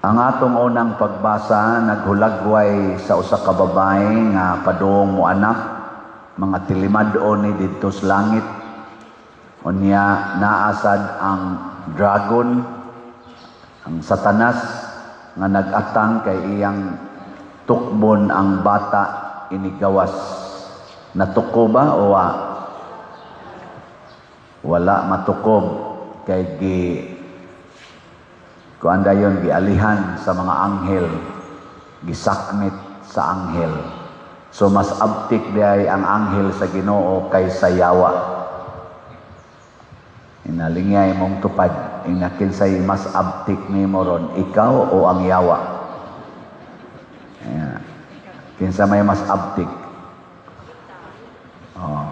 Ang atong unang pagbasa naghulagway sa usa ka babae nga padung mo anak, mga tilimad-on ni didto sa langit. Unya naasad ang dragon, ang Satanas, nga nag-atang kay iyang tukbon ang bata inigawas. Natuko ba o wa? Wala matukob kay gi kuan dayon, gialihan sa mga anghel, gisakmit sa anghel. So mas abtik diay ang anghel sa Ginoo kaysa yawa. Inalingay mong tupad, ina, kinsay mas abtik nimo ron, ikaw o ang yawa? Yeah. Kinsa may mas abtik? Oh.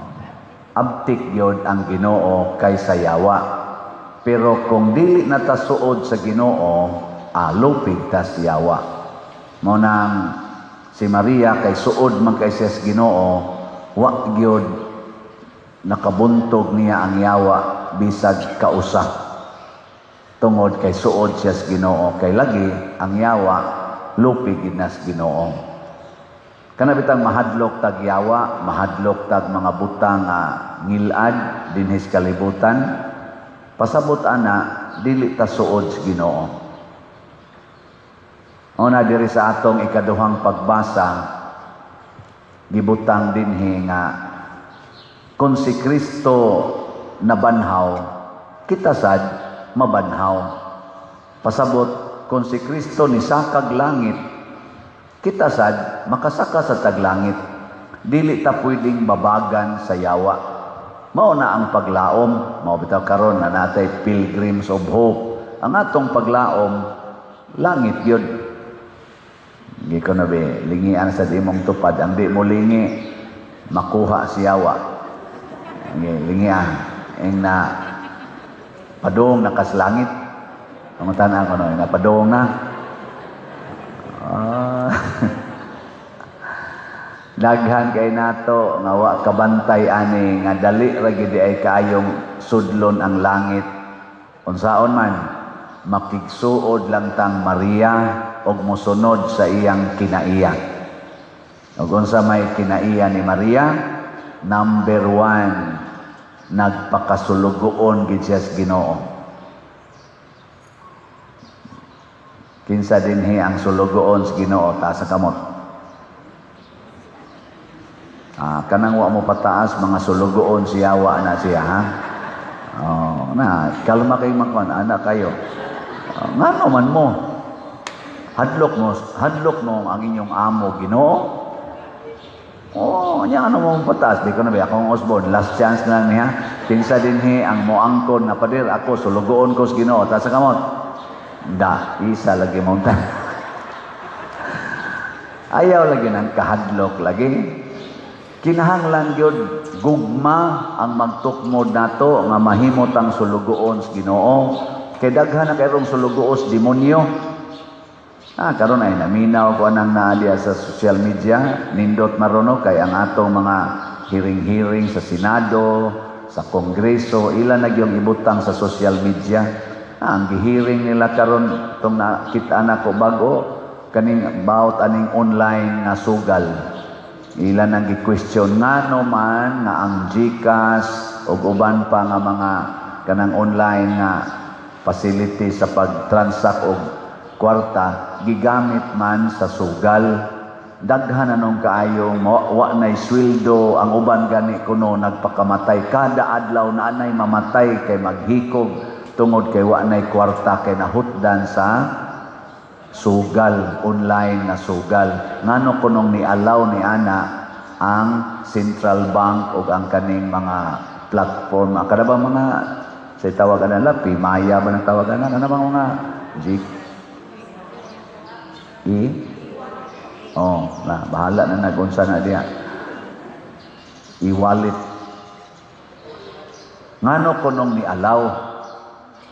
Abtik yun ang Ginoo kaysa yawa. Pero kung dili na ta suod sa Ginoo, lupig tas yawa. Mao nang si Maria kay suod man kay siya sa Ginoo, wa gyud nakabuntog niya ang yawa bisag kausa. Tungod kay suod siya sa Ginoo, kay lagi ang yawa lupig gid na sa Ginoo. Kana bitang mahadlok tag yawa, mahadlok tag mga butang nga ngilad dinhi sa kalibutan, pasabot ana dili ta suod sa Ginoo. Una diri sa atong ikaduhang pagbasa, gibutang dinhi nga kung si Kristo nabanhaw, kita sad mabanhaw. Pasabot, kung si Kristo nisakag langit, kita sad makasaka sa taglangit. Dili ta pwedeng babagan sa yawa. Mao na ang paglaom, mao bitaw karon na natay Pilgrims of Hope. Ang atong paglaom, langit yun. Hindi ko na be, lingian sa imong tupad. Ang di mo lingi, makuha si yawa. Lingian. Ing na, padung na kas langit. Pangutan ko no, ing na padung na. Ah. Daghan kay nato nga wa kabantay ani nga dali ra gid ay kaayong sudlon ang langit. Unsaon man, makigsuod lang tang Maria og mosunod sa iyang kinaiya. Ug unsa may kinaiya ni Maria? Number one, nagpakasulugoon gid siya sa Ginoo. Kinsa dinhi ang sulugoon sa Ginoo? Taas sa kamot. Ah, kanang wa mo pataas, mga sulugoon siya wa na siya, ha. Oh, na kalma kay makwan anak kayo. Oh, ngano man mo? Hadlok mo ang inyong amo Ginoo. Oh, nya ano mo pataas? Di ko na ba akong Osborne, last chance na lang niya. Kinsa dinhi ang moangkon na, "Pader, ako sulugoon ko sa Ginoo"? Taas sa kamot. Da, isa lagi mo. Ayaw lagi ng kahadlok lagi. Kinahanglan gyud gugma ang magtukmod nato nga mahimo tang sulugoon sa Ginoo. Kay daghan na kayrong sulugoon sa demonyo. Ah, karon ay naminaw ko anang naadya sa social media, nindot marono kay ang atong mga hearing-hearing sa Senado, sa Kongreso, ila na gyung ibutang sa social media. Ah, ang gihearing nila karon tong nakita na ko bag-o kaning about aning online nga sugal. Ila nang gi-question ngano man nga ang GCash ug uban pa nga mga kanang online nga facility sa pag-transact og kwarta gigamit man sa sugal. Daghan anong kaayong wa nay sweldo ang uban, gani kuno nagpakamatay kada adlaw na anay mamatay kay maghikog tungod kay wa nay kwarta kay nahutdan sa sugal, online na sugal. Ngano kunong ni-allow ni ana ang central bank ug ang kaning mga platform, ang kada ba mga sa tawagan nila, Pimaya ba nang tawagan na kana bang mga G E. Oh, na bahala na nagunsa na diya. E-wallet. Ngano kunong ni allow?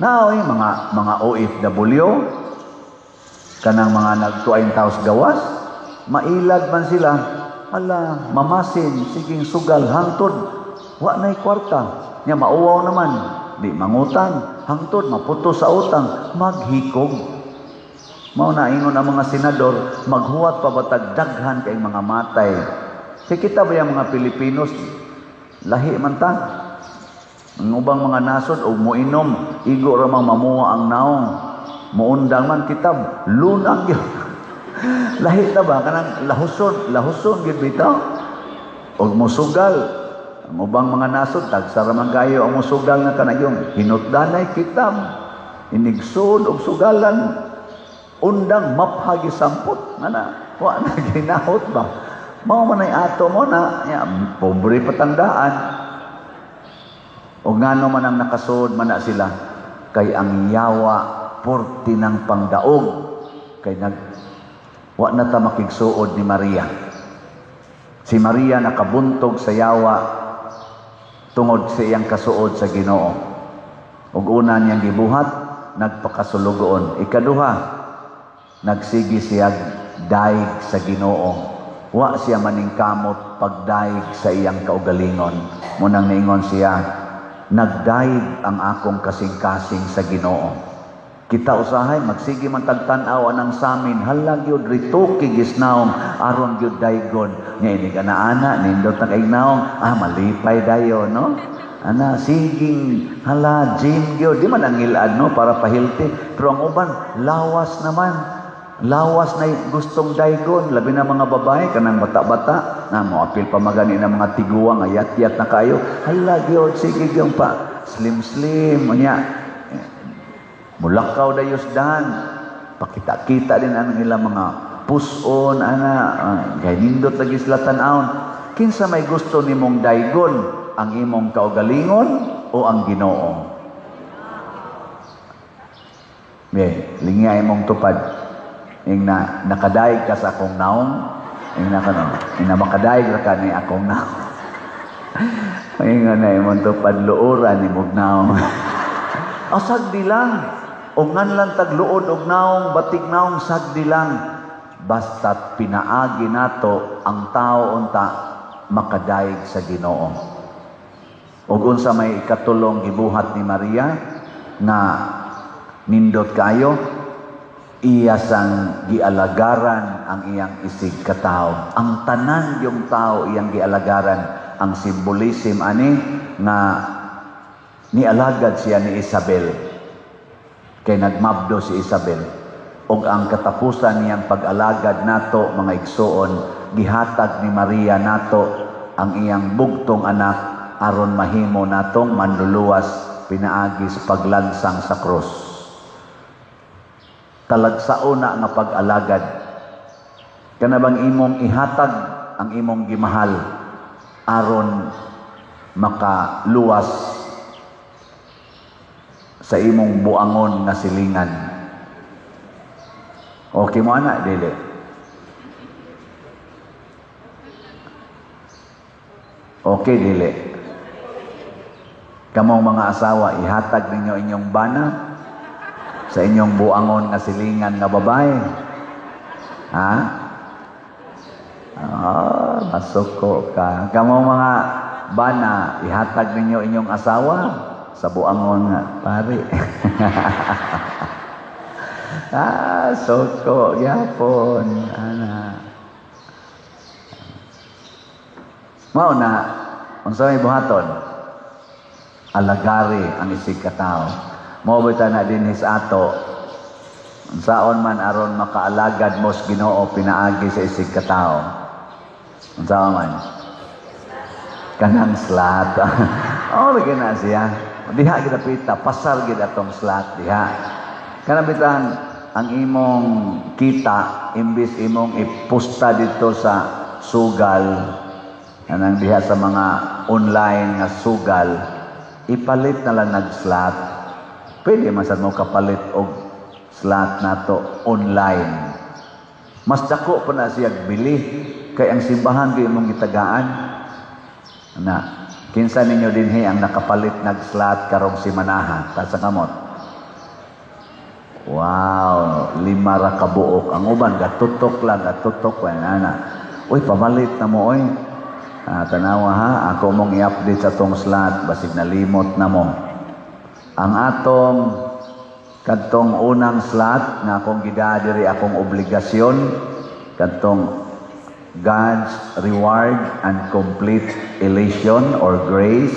Naoy mga OFW, kanang mga nagtuayin taos gawas, mailag man sila, ala, mamasin, siging sugal, hangtod, wa na'y kwarta. Nya mauwaw naman, di mangutang, hangtod, maputo sa utang, maghikog. Mao na ingon ang mga senador, maghuwat pa batag daghan kay mga matay. Kay kita ba yung mga Pilipinos, lahi man ta. Ang ubang mga nasod og moinom, igo ra mang mamuha ang naong. Muundang man kita, lunang gyud. Lahi ta ba kanang lahuson, lahuson gyud bitaw. Og musugal, ang ubang mga nasod tagsa ra man kayo ang musugal nga kanayong hinutdanay kitam. Inigsud og sugalan, undang maphagi sampot nga wa na ginahot ba. Mao man ay ato mo na ya, pobre patandaan. O ngano man ang nakasuod man na sila? Kay ang yawa purti ng pangdaog, kay wa na ta makigsuod ni Maria. Si Maria nakabuntog sa yawa tungod sa iyang kasuod sa Ginoo. Ug una niyang gibuhat, nagpakasulugoon. Ikaduha, nagsige siya daig sa Ginoo. Wa siya maningkamot pagdaig sa iyang kaugalingon. Munang niingon siya, "Nagdaig ang akong kasing-kasing sa Ginoo." Kita usahay magsige man tagtan-aw anang samin, hala gyud rituki gisnaong aron gyud daygon nya inig ana-ana nindot na kay naong, ah, malipay dayon, no? Ana siging hala gym gyud, di man ang ngilad, no, para pa-healthy, pero ang uban lawas naman, lawas na gustong daygon, labi na mga babae kanang bata-bata na moapil pa magani na mga tiguang nga yat-yat na kayo, hala gyud sige gyud pa slim slim unya mulakaw dayos dan pakita-kita din ang ilang mga puson ana, kay nindot lagi sila tan-awon. Kinsa may gusto nimong daygon, ang imong kaugalingon o ang Ginoo? Be, lingya imong tupad. Ing na nakadaig ka sa akong naong, ing na kano, ing na makadaig ra ka ni akong naong. Ing na imong tupad, luoran imong naong. O sagdi lang. O nganlan tagluod og naong, batig naong, sagdi lang. Basta't pinaagi nato ang tao unta makadaig sa Ginoo. Ug unsa may ikatulong gibuhat ni Maria nga nindot kayo? Iya sang gialagaran ang iyang isig katawo. Ang tanan yung tao iyang gialagaran. Ang symbolism ani nga nialagad siya ni Isabel. Kay nagmabdo si Isabel. Og ang katapusan niyang pag-alagad nato, mga igsuon, gihatag ni Maria nato ang iyang bugtong anak aron mahimo natong manluluwas pinaagi sa paglansang sa krus. Talagsaon na nga pag-alagad. Kana bang imong ihatag ang imong gimahal aron makaluwas sa imong buangon nga silingan? Okay mo ana, dili? Okay, dili? Kamong mga asawa, ihatag ninyo inyong bana sa inyong buangon nga silingan nga babae? Ha? Ah, masuko ka. Kamong mga bana, ihatag ninyo inyong asawa sa buangon nga pare? Ah, suko gyapon ana. Mao na unsa may buhaton? Alagari ang isig katawo. Mao ba na dinhi sa ato, unsaon man aron makaalagad mo sa Ginoo pinaagi sa isig katawo? Unsaon man? Kanang slat. Oh, lagi na siya. Diha gid pita, pasar gid atong slat diha. Kanang bitang ang imong kita, imbis imong ipusta dito sa sugal, kanang diha sa mga online nga sugal, ipalit na lang nag-slot. Pwede man sad mo kapalit og slot nato online. Mas dako pa na siya bili kay ang simbahan kay imong gitagaan. Na kinsa ninyo dinhi ang nakapalit nag-slot karong simanaha? Taas ang kamot. Wow, 5 ra ka buok. Ang uban gatutok lang, gatutok pa ana. Uy, pamalit na mo oy. Ah, tanawa ha, ako mong i-update sa tong slot basig nalimot na mo. Ang atong Kadtong unang slot nga akong gidaa diri, akong obligasyon, kadtong God's reward and complete elation or grace,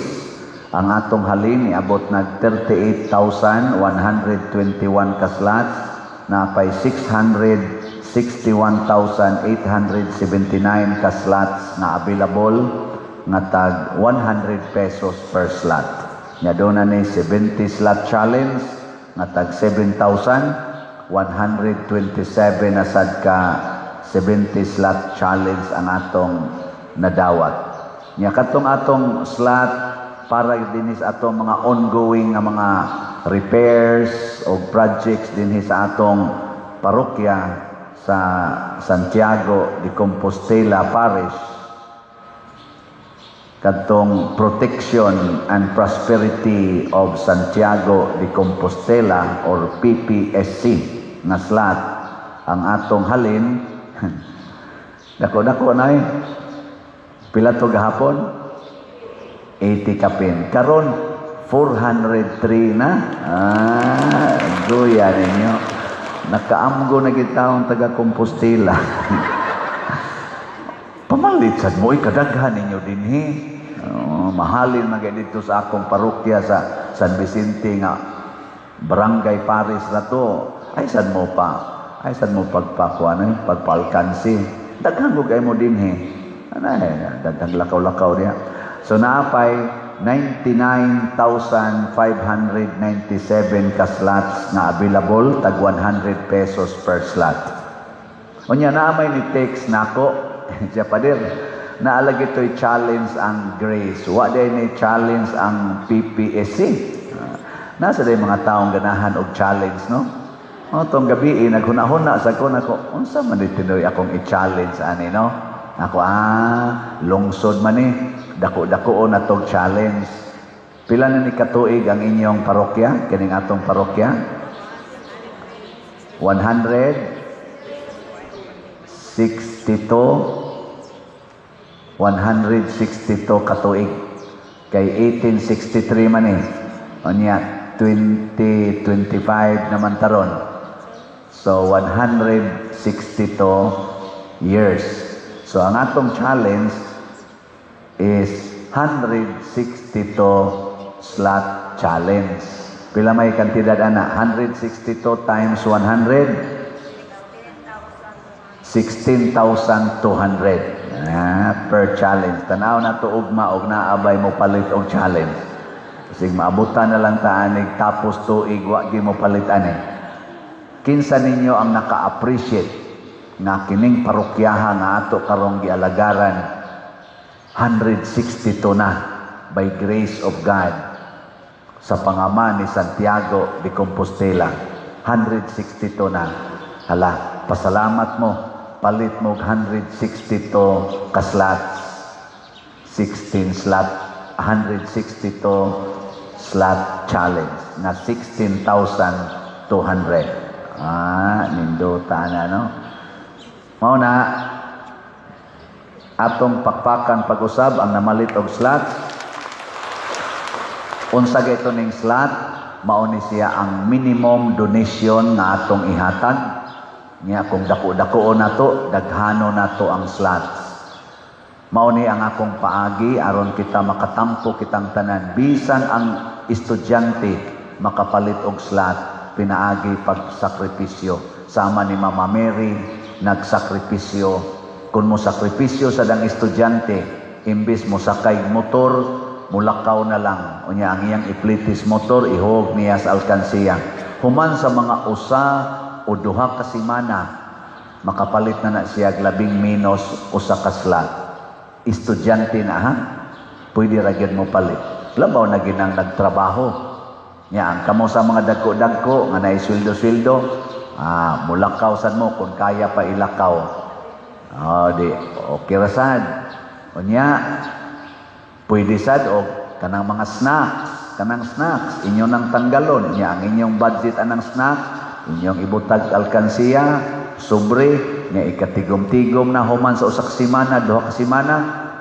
ang atong halin niabot nag 38,121 ka slots, napay 661,879 ka slots na available nga tag 100 pesos per slot. Nya doon na ni 70 slot challenge nga tag 7,127 na sad ka 70 slot challenge ang atong nadawat. Nya katong atong slot para dinhi sa atong mga ongoing nga mga repairs o projects dinhi sa atong parokya sa Santiago de Compostela Parish, kadtong Protection and Prosperity of Santiago de Compostela or PPSC nga slot, ang atong halin dako-dako na eh. Pila to gahapon? 80 kapin. Karon 403 na. Ah, guya ninyo. Nakaamgo na gitawong taga Compostela. Pamalit sad mo, kadaghan ninyo dinhi. Oh, mahalin man dito sa akong parokya sa San Vicente nga barangay parish na to. Ay sad mo pa. Ay sad mo pagpakuan eh, pagpalkansi. Daghan ko kay mo dinhi. Ano eh, daghang lakaw-lakaw niya. So naapay 99,597 ka slots na available tag 100 pesos per slot. Unya naa may ni text nako siya, "Pader, naalagi ito'y challenge ang grace. Wa day ni challenge ang PPSC." Ah, nasa day mga taong ganahan og challenge, no? O, tong gabi, eh, naghuna-huna sa ko, nako, unsa man di tinuoy akong i-challenge ani, no? Ako, ah, lungsod man eh, dako-dako na tog challenge. Pila na ni katuig ang inyong parokya, kining atong parokya? 162, 162 katuig. Kay 1863 man eh. Unya, 2025 naman taron. So, 162 years. So, ang atong challenge is 162 slot challenge. Pila may kantidad ana? 162 times 100? 16,200 ah, per challenge. Tanaw na to ugma og naabay mo palit og challenge. Kasi maabutan na lang ta anig tapos tuig wa gi mo palit ani. Kinsa ninyo ang naka-appreciate nga kining parokyaha nga ato karong gialagaran 162 na by grace of God sa pangama ni Santiago de Compostela? 162 na. Hala, pasalamat mo, palit mo og 162 ka slots, 16 slot, 162 slot challenge na 16,200. Ah, nindota na, no? Mao na atong pakpakan pag-usab ang namalit og slots. Unsa gay ito ning slot? Mao ni siya ang minimum donation nga atong ihatag. Nya kung dako-dako nato, daghano nato ang slots. Mao ni ang akong paagi aron kita makatampo kitang tanan, bisan ang estudyante makapalit og slot pinaagi pagsakripisyo, sama ni Mama Mary nagsakripisyo. Kung mo sakripisyo sa dang estudyante, imbis mo sakay motor, mulakaw na lang. Unya ang iyang iplitis motor, ihog niya sa alkansiya. Human sa mga 1 o 2 ka semana, makapalit na na siya labing menos 1 ka slot. Estudyante na ha, pwede ra gyud mo palit. Labaw na ginang nagtrabaho nya ang kamo sa mga dagko-dagko nga naay sweldo-sweldo, ah, mulakaw sad mo kung kaya pa ilakaw. Oh, di okay ra sad. Unya pwede sad og kanang mga snacks, kanang snacks inyo nang tanggalon. Nya ang inyong budget anang snacks, inyong ibutag alkansiya, sobre nga ikatigom-tigom na. Human sa 1 ka semana, 2 ka semana,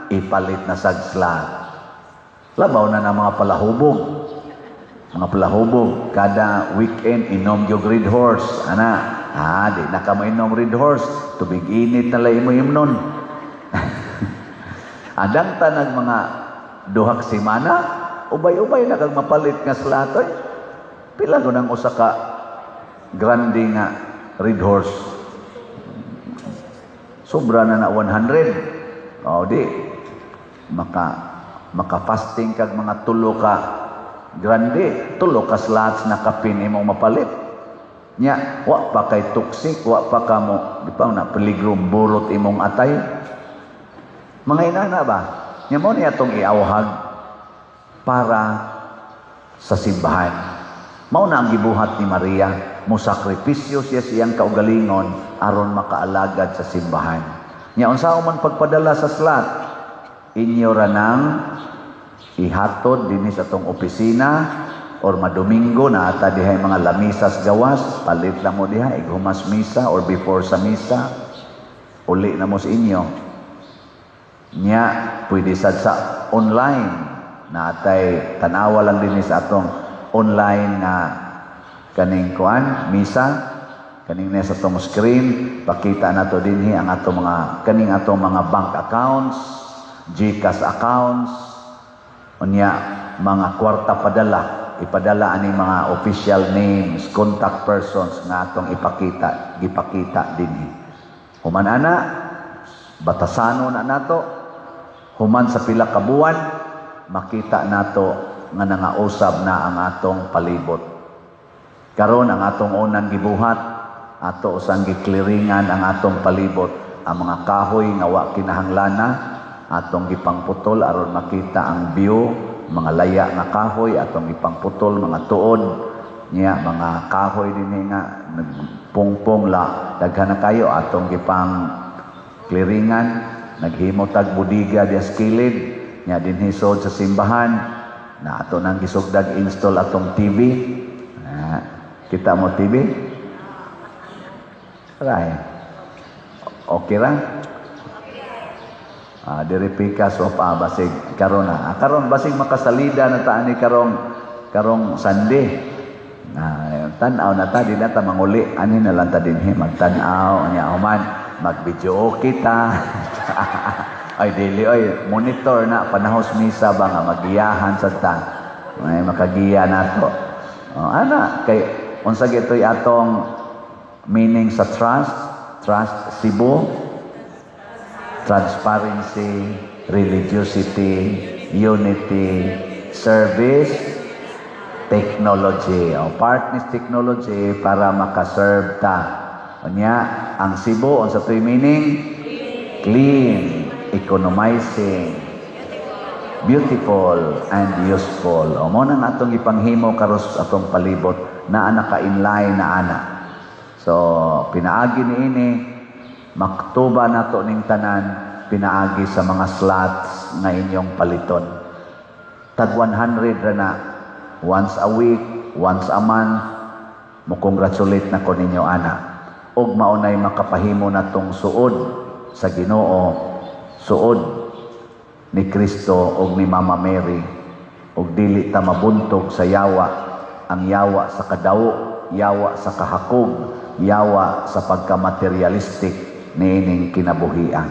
ipalit na sad slot. Labaw na ng mga palahubog. Mga palahubog, kada weekend inom gyud Red Horse ana. Ah, di na ka mo inom Red Horse, tubig init na lang imo imnon. Adang tanag mga 2 ka semana, ubay-ubay na kag mapalit nga slot oy. Pila ko nang usa ka grande nga Red Horse? Sobra na na 100. O di maka fasting kag mga 3 ka grande, 3 ka slots na kapin imong mapalit. Nya, wa pa kay toxic, wa pa ka mo, di pa na peligro burot imong atay. Mga inana ba? Nya mo niya atong iawhag para sa simbahan. Mao na ang gibuhat ni Maria, mo sakripisyo siya siyang kaugalingon aron makaalagad sa simbahan. Nya unsa man pagpadala sa slot, inyo ra nang ihatod dinhi sa atong opisina or madomingo na ata dihay mga lamisas gawas, palit lang mo diha ighumas misa or before sa misa, uli na mo sa inyo. Nya pwede sad sa online na atay, tanawa lang dinhi sa atong online nga kaning kuan misa, kaning na sa atong screen. Pakita nato dinhi ang atong mga kaning atong mga bank accounts, GCash accounts, unya mga kwarta padala, ipadala ani mga official names, contact persons nga atong ipakita, gipakita dinhi. Human ana, batasano na nato. Human sa pila ka buwan, makita nato nga nangausab na ang atong palibot. Karon ang atong unang gibuhat, ato usang gikliringan ang atong palibot, ang mga kahoy nga wa kinahanglana atong gipangputol aron makita ang view. Mga laya nga kahoy atong gipangputol, mga tuod niya, mga kahoy dinhi nga nagpungpong la, daghan na kayo atong gipang clearingan. Naghimo tag budiga diya sa kilid nya dinhi sod sa simbahan na ato nang gisugdag install atong TV. Ah, kita mo TV. Right. Okay ra? Ah, diri pikas o pa basig karon na. Ah, karon basig makasalida na ta ani karong Sunday. Ah, tan-aw na ta, di na ta manguli, ani na lang ta dinhi magtan-aw, nya human mag-video kita. Ay dili oy, monitor na panahos misa ba nga magiyahan sa ta. May makagiya nato. Oh, ana kay unsa gitoy atong meaning sa trust, Trust Cebu, transparency, religiosity, unity, service, technology. O, part ni technology para makaserve ta. Unya, ang Cebu, unsa to'y meaning? Clean, economizing, beautiful, and useful. O, mo nang atong ipanghimo karos atong palibot na naka-inline na ana. So, pinaagi ni ini, maktuba nato ning tanan, pinaagi sa mga slots nga inyong paliton. Tag 100 ra na, once a week, once a month, mo congratulate na ko ninyo ana. Ug maunay makapahimo natong suod sa Ginoo, suod ni Kristo ug ni Mama Mary, ug dili ta mabuntog sa yawa, ang yawa sa kadawo, yawa sa kahakog, yawa sa pagka-materialistic niining kinabuhian.